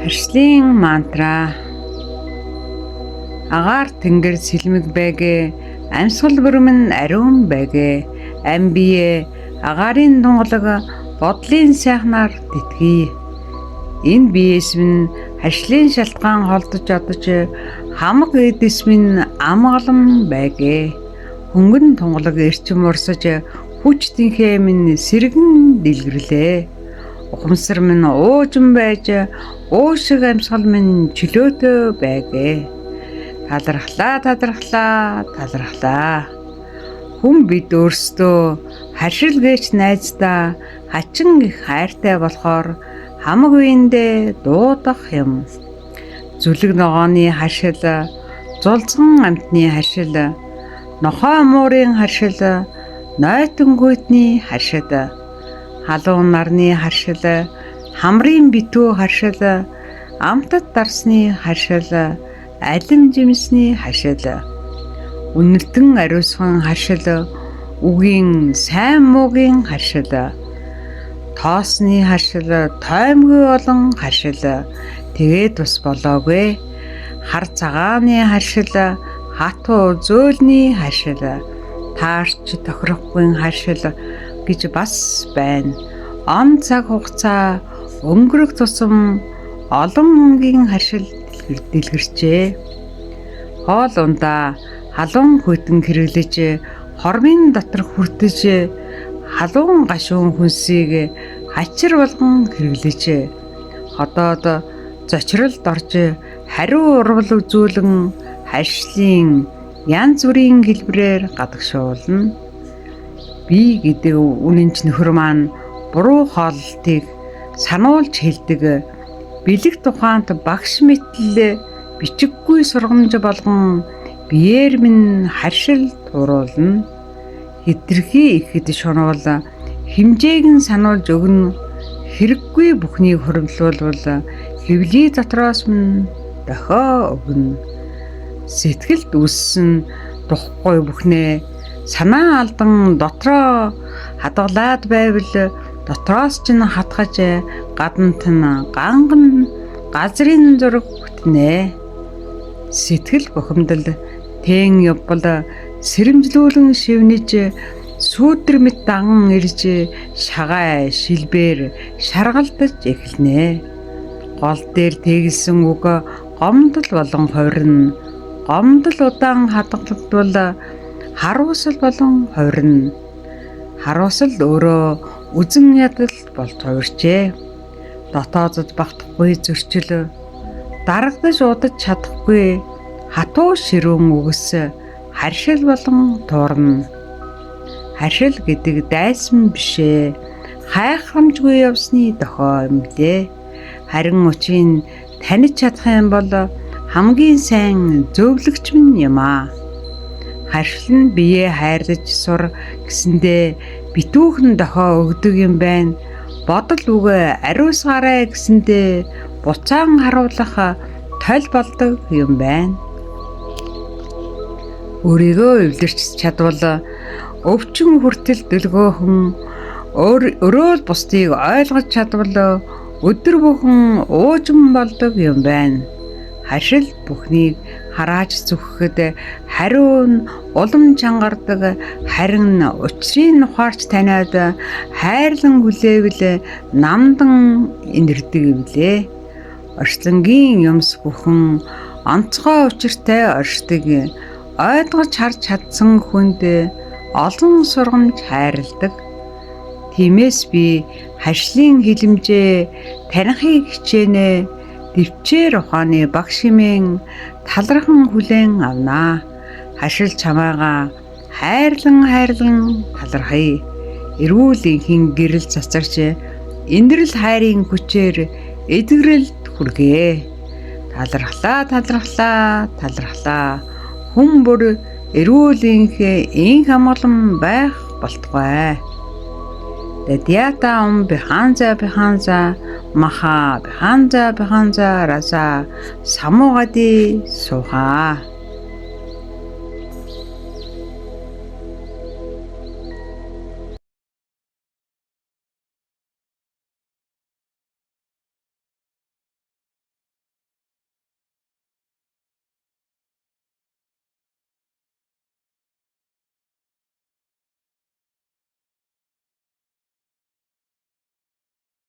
Харшлын мантра. Агаар тэнгэр сэлмэг байгээ, амьсгал бүрмэн ариун байгээ, ам бие агаарын тунгалаг бодлын сайхнаар тэтгэе. Энэ биеэс минь харшлын шалтгаан холдож одож хамаг эдис минь амгалан байгээ. Хөнгөн тунгалаг эрчим урсаж хүч тэнхээ минь сэргэн дэлгэрлээ. Ухамсар минь уужин байж уу шиг амьсгал минь чөлөөтэй байгээ. Талархлаа, талархлаа, талархлаа. Хүн бид өөрсдөө харшил гээч найздаа хачин их хайртай болохоор хамаг үеиндээ дуудах юм. Зүлэг ногооны харшил, зулцхан амьтны харшил, нохой муурын харшил, нойтон гүйтний харшил, халуун нарны харшил, хамрын битүү харшил, амтад дарсны харшил, алим жимсний харшил, үнэртэн ариусган харшил, үгийн сайн муугийн харшил, тоосны харшил, тоймгүй олон харшил, тэгээд бас болоогүй. Хар цагааны харшил, хатуу зөөлний харшил, таарч тохирохгүй харшил гэж бас байна. Он цаг хугацаа өнгөрөх тусам олон мөнгийн харшил дэлгэрчээ. Хоол ундаа халуун хүйтэн хэрэглэж, хормын дотор хүртэж, халуун гашуун хүнсийг хачир болгон хэрэглэж, ходоод зочролд орж хариу урвал үзүүлэн харшлын янз бүрийн хэлбэрээр гадагшуулна. Би гэдэг үнэнч нөхөр маань буруу хооллолтыг сануулж хэлдэг. Бэлэг тухаант багш мэтэл бичиггүй сургамж болгон биеэр минь харшил туруулна. Хэтэрхий ихэд шунуул хэмжээг нь сануулж өгнө. Хэрэггүй бүхнийг хуримтлуулвал хэвлий дотроос минь дохио өгнө. Сэтгэлд үүссэн тухгүй бүхнээ санаа алдан дотроо хадгалаад байвал дотроос ч нь хатгаж гаднат нь ганган газрын зураг бүтнэ. Сэтгэл бухимдал тэн явбал сэрэмжлүүлэн шивнэж сүүдэр мэт даган ирж шагай шилбээр шаргалдаж эхэлнэ. Гол дээр тэгэлсэн үг гомдол болон хувирна. Гомдол удаан хадгалагдвал харуусал болон хувирна. Харуусал өөрөө үзэн ядал болж хувирчээ. Дотоодод багтахгүй зөрчил, дарагдаж удаж чадахгүй хатуу ширүүн үгс харшил болон туурна. Харшил гэдэг дайсан бишээ. Хайхрамжгүй явсны дохио юм лээ. Харин учрыг таних чадах юм бол хамгийн сайн зөвлөгч минь юм аа. Харшил нь биеэ хайрлаж сур гэсэндээ битүүхэн дохио өгдөг юм байна. Бодол үгээ ариусгаарай гэсэндээ буцаан харуулах толь болдог юм байна. Өөрийгөө эвлэрч чадвал өвчин хүртэл дөлгөөхөн өрөөл бусдыг ойлгож чадвал өдөр бүхэн уужим болдог юм байна. Харшил бүхнийг харааж зүхэхэд хариу нь улам чангардаг, харин учрыг ухаарч таниад хайрлан хүлээвэл намдан инэрдэг билээ. Орчлонгийн юмс бүхэн онцгой учиртай оршдог. Ойлгож харж чадсан хүнд олон сургамж хайрладаг. Тиймээс би харшлын хилэмжээ танихыг хичээнэ. Дэвчээр ухааны багш хэмээн талархан хүлээн авнаа. Харшил чамайгаа хайрлан хайрлан талархъя. Эрүүл энхийн гэрэл цацарч эндрэл хайрын хүчээр эдгэрэлд хүргэе. Талархлаа, талархлаа, талархлаа. Хүн бүр эрүүл энх инх амгалан байх болтугай. Дадьята ум биханза биханза маха биханза биханза раса самуугади сухаа.